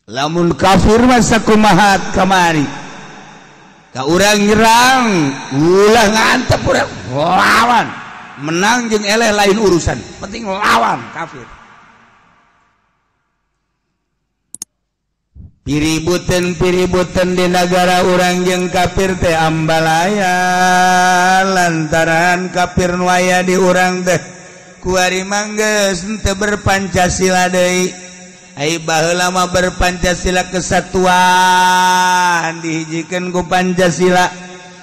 Lamun kafir mah sakumaha kamari ka urang nyerang ulah ngantep urang lawan menang jeung eleh lain urusan penting lawan kafir. Piributen-piributen di negara urang jeung kafir teh ambalaya lantaran kafir nu aya di urang teh kuari manggeus teu berpancasila deui. Ai baheula mah berpancasila kesatuan dihijikeun ku Pancasila.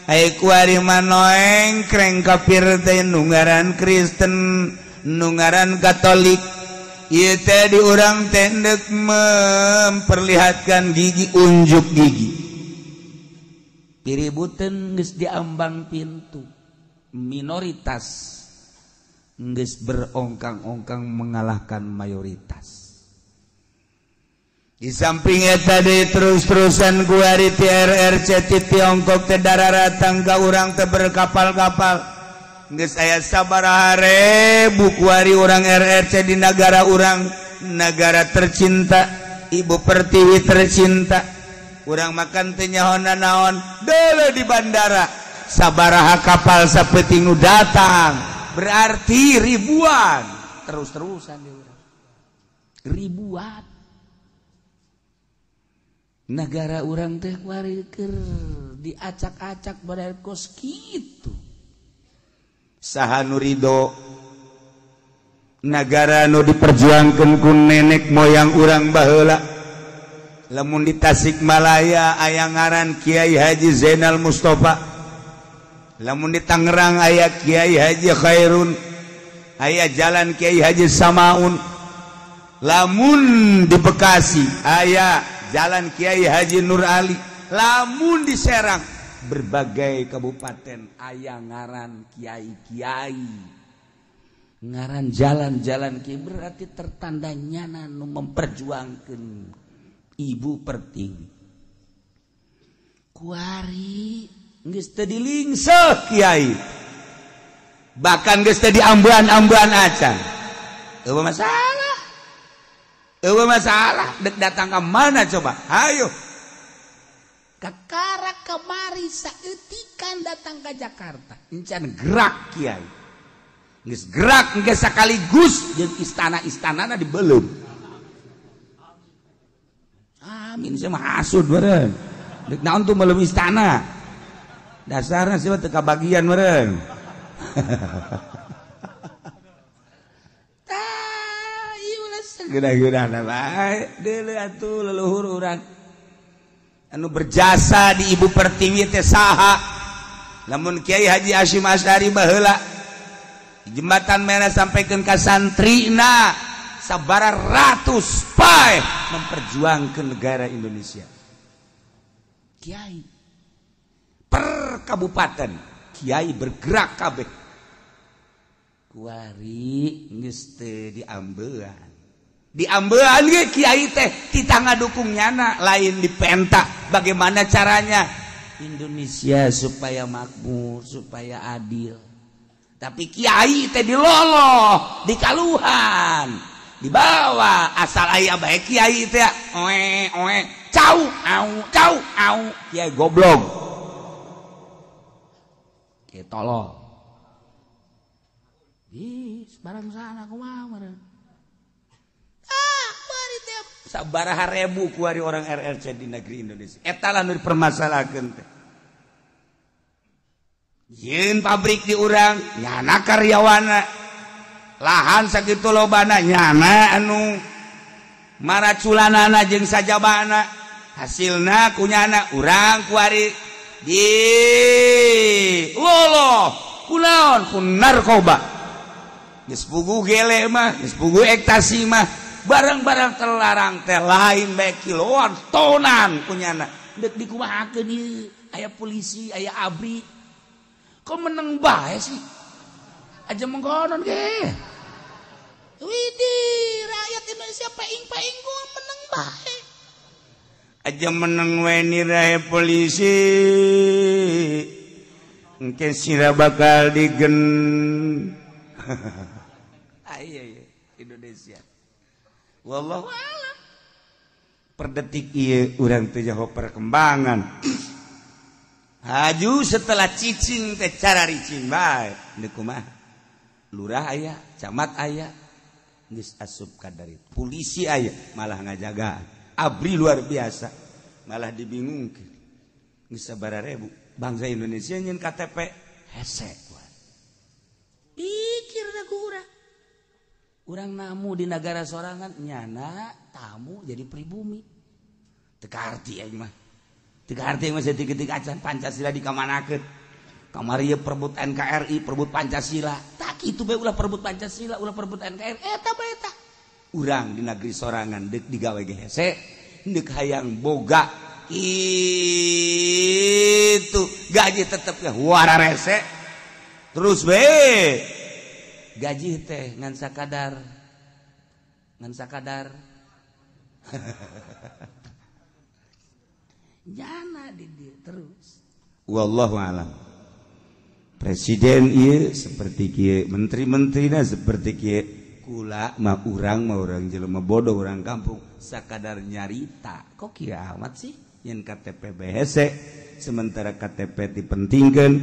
Ai kuari mah noengkreng kafir teh nu ngaran Kristen, nu ngaran Katolik. Ieu teh di urang teh deuk memperlihatkan gigi unjuk gigi. Piributeun geus diambang pintu. Minoritas geus berongkang-ongkang mengalahkan mayoritas. Di samping eta deui terus-terusan kuari TRRC ti Tiongkok teh dararatang ka urang teh berkapal-kapal. Geus aya sabaraha rebu kuari urang RRC di nagara urang, nagara tercinta, Ibu Pertiwi tercinta. Urang makan teu nyaho nanaon, deuleu di bandara sabaraha kapal sapeuting nu datang, berarti ribuan terus-terusan di urang. Ribuan. Negara urang teh kuari keur diacak-acak badai kos kitu. Saha nu ridho nagara nu diperjuangkeun ku nenek moyang urang baheula. Lamun di Tasikmalaya aya ngaran Kiai Haji Zainal Mustafa, lamun di Tangerang aya Kiai Haji Khairun, aya jalan Kiai Haji Samaun, lamun di Bekasi aya jalan Kiai Haji Nur Ali, lamun di Serang berbagai kabupaten aya ngaran kiai-kiai, ngaran jalan-jalan kiai, berarti tertanda nyana nu memperjuangkeun Ibu Pertiwi. Kuari geus teu dilingseuh kiai, bahkan geus teu diambuan-ambuan acan. Eueuh masalah, eueuh masalah, dek datang ke mana coba? Hayo. Kakara kemari saeutikan datang ke Jakarta. Encan gerak kiai. Geus gerak geus sakaligus jeung istana-istanana dibelum. Amin sia mah hasud meureun. Deuk naon tuh melem istana. Dasarna sia teu kabagian meureun. Tah, ieu ulah sageuna-geunana bae. Deuleu atuh leluhur urang. Anu berjasa di Ibu Pertiwi teh saha? Lamun Kiai Haji Hasyim Asy'ari baheula jembatan merah sampaikan ka santrina sabara ratus pae memperjuangkan negara Indonesia. Kiai per kabupaten kiai bergerak kabeh. Kuari geus teu diambean. Diambean ge kiai teh kita ngadukung nyana lain dipenta bagaimana caranya Indonesia supaya makmur, supaya adil. Tapi kiai teh diloloh, dikaluhan, dibawa asal aya bae kiai teh oe oe cau au cau au kiai goblok. Kiai tolol. Ih, barang sana kumaha meureun. Sabaraha ribu kuari orang RRC di negeri Indonesia. Eta lah nu dipermasalahkeun teh. Yeun pabrik di urang nyana karyawana, lahan sakitu lobana nyana anu maraculanana jeung sajabana, hasilna kunyana urang kuari di loloh kunaon ku narkoba. Geus puguh gele mah, geus puguh ekstasi mah. Barang-barang terlarang teh lain bae kiloan tonan kunyana deuk dikumahakeun ieu aya polisi aya ABRI kok meneng bae sih aja mengkonon ge widih rakyat Indonesia paing-paing gua meneng bae aja meneng we nirahe polisi engke sira bakal digen. Aya Indonesia. Wallahu a'lam. Per detik ieu urang teu jauh perkembangan. Haju setelah cicing teh cara ricing bae. Deuk kumaha? Lurah aya, camat aya, geus asup ka dari polisi aya, malah ngajagaan. Abri luar biasa, malah dibingungkeun. Geus sabaraha ribu bangsa Indonesia nyeun KTP hese. Pikir ku urang. Urang namu di negara sorangan nyana tamu jadi pribumi. Teu kaarti aing mah. Teu kaarti aing mah saeutik-eutik acan Pancasila dikamanakeun. Kamari ieu perebut NKRI, perebut Pancasila. Tak kitu bae ulah perebut Pancasila, ulah perebut NKRI. Eta bae eta. Urang di negeri sorangan deuk digawe ge hese, deuk hayang boga itu gaji tetep ge wararese. Terus bae gaji teh ngan sakadar jana di dia terus. Wallahu alam. Presiden ieu seperti kieu, menteri-menterina seperti kieu. Kula mah urang jelema bodoh urang kampung sakadar nyarita. Kok kieu amat sih nyen KTP hese, sementara KTP dipentingkeun,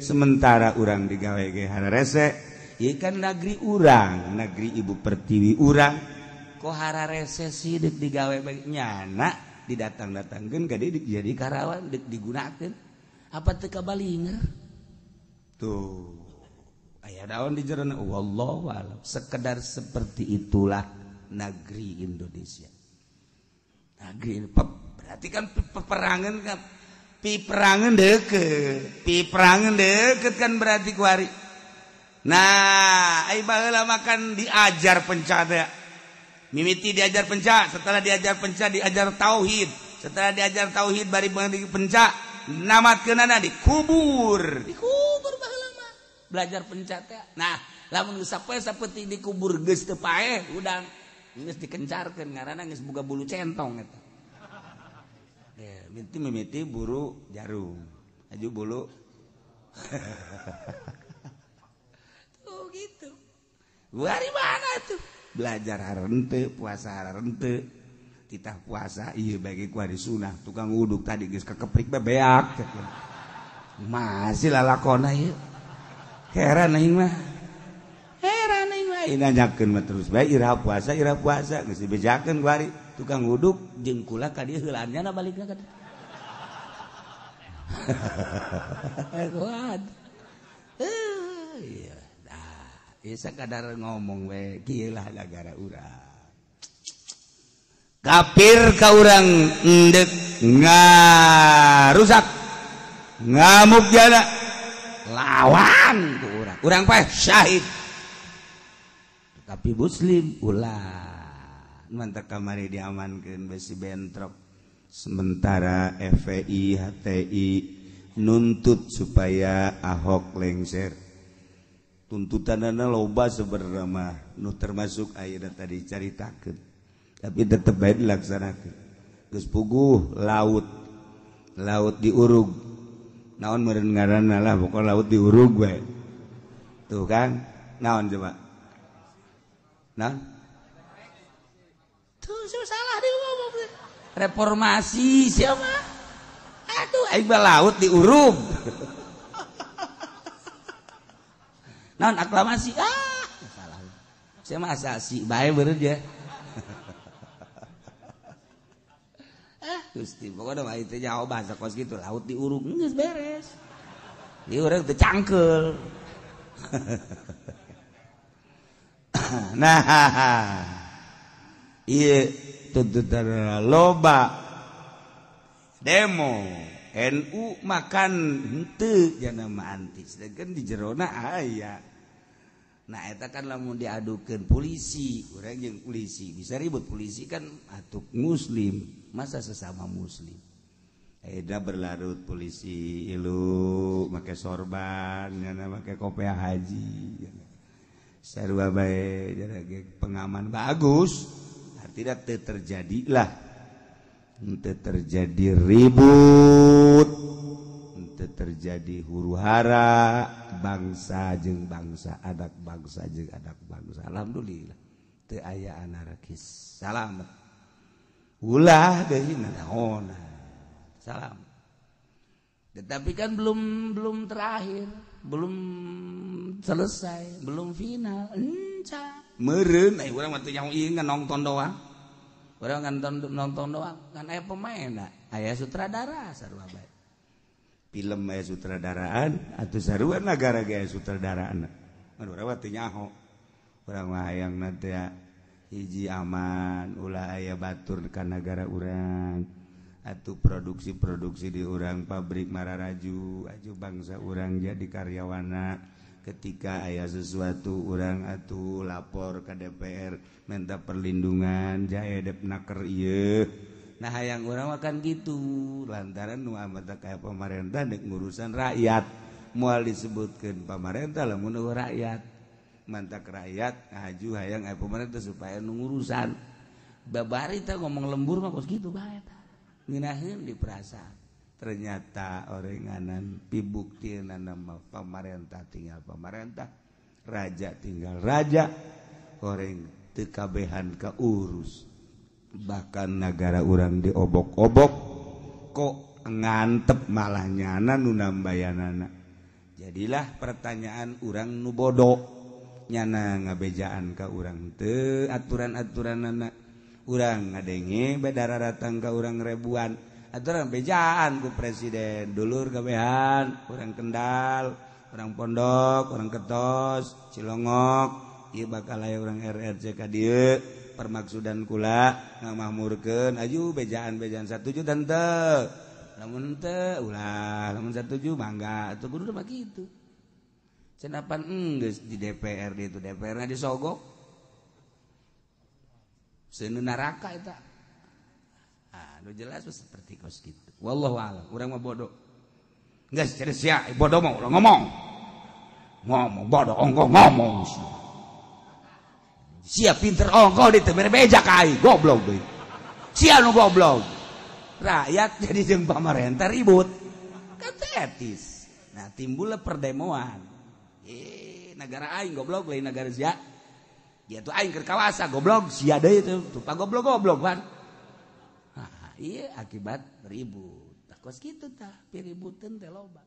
sementara urang digawe ge hararese. Ieu kan negeri urang, negeri ibu pertiwi urang. Kok hararese sih deuk digawe bae nyana didatang-datangkeun ka dieu jadi karawan deuk digunakeun. Apa teu kabalinger? Tuh. Aya daun di jerona wallahu alam. Sekedar seperti itulah negeri Indonesia. Negeri ini berarti kan peperangan kan piperangan deukeut, piperangan deukeut kan berarti kuari. Nah, ai baheula makan diajar penca teh. Mimiti diajar penca, setelah diajar penca diajar tauhid, setelah diajar tauhid bari penca, namatkeunana dikubur. Dikubur baheula mah. Belajar penca teh. Nah, lamun geus sapoe sapeutih dikubur geus teu paeh udang geus dikencarkeun ngaranna geus boga bulu centong eta. Ya, mimiti buru jarum. Aju bulu. Tuh gitu. Dari mana tuh? Belajar harente, puasa harente. Titah puasa ieu bagi ku hari sunah, tukang wuduk tadi geus kekeprik bebeak. Masih lalakona ieu. Heran aing mah. Heran aing mah. Nanyakeun mah terus bae iraha puasa geus dibejakeun ku hari tukang wuduk jeung kula ka dieu heulaan nya balikna ka dieu. Kuat. Iya. Nah, sakadar ngomong we kieu lah nagara urang. Kafir ka urang endek ngarusak. Ngamuk jana lawan ku urang. Urang paeh syahid. Tapi muslim ulah. Mantap kamari diamankeun besi bentrok. Sementara FPI HTI nuntut supaya Ahok lengser. Tuntutanana loba sebenarnya mah nu termasuk ayeuna tadi caritakeun. Tapi tetep bae dilaksanakeun. Geus puguh laut. Laut diurug. Naon meureun ngaranna lah pokok laut diurug bae. Tuh kan? Naon coba? Naon? Tuh salah dia ngomong. Reformasi siapa? Aduh, aing mah laut diurug. Naon aklamasi? Ah, salah. Saya mah asasi bae beureun dia. Ah, Gusti, pokoknya mah itu jauh bahasa kos gitu, laut diurug geus beres. Diurug teu cangkeul. Nah, iya tuntutan loba demo NU makan henteu jana mah anti sedangkan di jerona aya. Nah eta kan lamun diadukeun polisi, urang jeung polisi bisa ribut, polisi kan atuk muslim, masa sesama muslim. Ayeuna berlarut polisi ilu make sorban, jana make kopiah haji. Sarua bae jana pengaman bagus. Artinya teu terjadilah, teu terjadi ribut, teu terjadi huru-hara bangsa jeung bangsa, anak bangsa jeung anak bangsa. Alhamdulillah teu aya anarkis, salamet. Ulah deui naon. Salam. Tetapi kan belum terakhir, belum selesai, belum final. Enca. Meureun ai urang mah teu nyaho ieu ngan nonton doang. Urang ngan nonton doang, kan aya pemainna, aya sutradara sarua bae. Film aya sutradaraan atuh sarua nagara ge aya sutradaraan. Aduh urang mah teu nyaho. Urang mah hayangna teh hiji aman, ulah aya batur ka nagara urang. Atuh produksi-produksi di urang pabrik mararaju, aju bangsa urang jadi karyawana. Ketika aya sesuatu urang atuh lapor ke DPR minta perlindungan jae Depnaker ieu. Nah hayang urang mah kan gitu, lantaran nu amat kaya pemerintah dek ngurusan rakyat. Moal disebutkeun pamarentah lamun eueuh rakyat. Mantak rakyat ngaju hayang aya pemerintah supaya nu ngurusan. Babari teh ngomong lembur mah kos kitu bae tah. Ngeunaheun di perasaan. Ternyata orenganan pibuktian nama pamarentah tinggal pamarentah, raja tinggal raja, oreng teu kabehan kaurus. Bahkan negara urang diobok-obok kok ngantep malah nyana nu nambayanana. Jadilah pertanyaan urang nu bodoh, nyana ngabejaan ka urang teu aturan-aturanana. Urang ngadenge badara datang ka urang ribuan aturan bejaan ku presiden dulur kabehan urang Kendal, urang Pondok, urang Ketos, Cilongok, ieu bakal aya urang RRC ka dieu permaksudan kula ngamahmurkeun aju bejaan-bejaan satuju teu lamun teu ulah lamun satuju mangga atuh kudu mah kitu. Cenapan enggeus di DPR di itu DPR-na disogok seuneu neraka eta. Anu jelas seperti kos gitu. Wallahu a'lam. Urang mah bodoh. Geus jadi sia bodoh mah ulah ngomong. Ngomong bodoh ongkoh ngomong. Sia pinter ongkoh di teu mere beja ka aing, goblok deui. Sia nu goblok. Rakyat jadi jeung pamarentah ribut. Kan teu etis. Nah, timbullah perdemoan. Negara aing goblok lain negara sia. Dia tuh aing keur kawasa goblok sia deui tuh. Tuh pagoblok-goblok pan. Iya akibat ribut. Tah kos kitu tah piributeun teh loba.